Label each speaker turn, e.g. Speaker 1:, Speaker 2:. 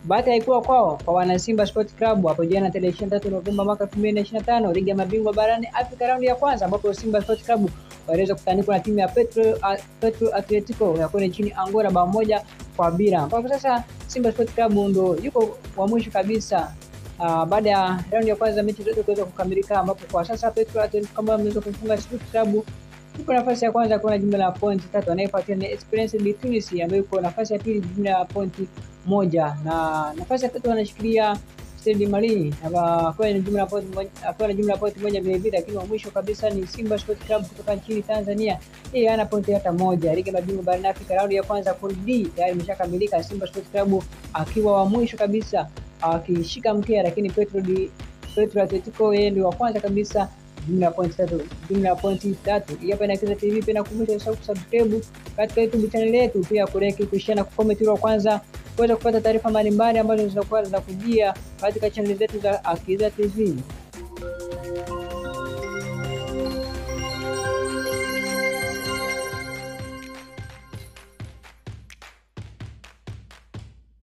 Speaker 1: Bahati haikuwa kwao kwa wana Simba Sports Club hapo jana tarehe 23 Novemba mwaka 2025, ligi ya mabingwa barani Afrika raundi ya kwanza, ambapo Simba Sports Club waliweza kutandikwa na timu ya Petro Atletico ya kule nchini Angola bao 1-0. Kwa sasa Simba Sports Club ndo yuko wa mwisho kabisa baada ya raundi ya kwanza mechi zote kuweza kukamilika, ambapo kwa sasa Petro Atletico kama wameweza kumfunga Sports Club yuko nafasi ya kwanza kwa jumla ya pointi 3. Anayefuatia ni Esperance de Tunis ambayo yuko nafasi ya pili jumla ya pointi 1, na nafasi ya tatu anashikilia Stade Malien akiwa na jumla ya pointi 1, akiwa na jumla ya pointi 1 vile vile. Lakini wa mwisho kabisa ni Simba Sports Club kutoka nchini Tanzania, yeye hana pointi hata moja. Ligi ya mabingwa barani Afrika raundi ya kwanza kundi D tayari imeshakamilika, Simba Sports Club akiwa wa mwisho kabisa akishika mkia, lakini Petro Atletico yeye ndio wa kwanza kabisa jumla ya pointi 3, jumla ya pointi 3. Hii hapa ni Akiliza TV, pia nakukumbusha usisahau kusubscribe katika YouTube channel yetu, pia kulike, kushare na kucomment ili wa kwanza kuweza kupata taarifa mbalimbali ambazo zinakuwa zinakujia katika channel zetu za Akiliza TV.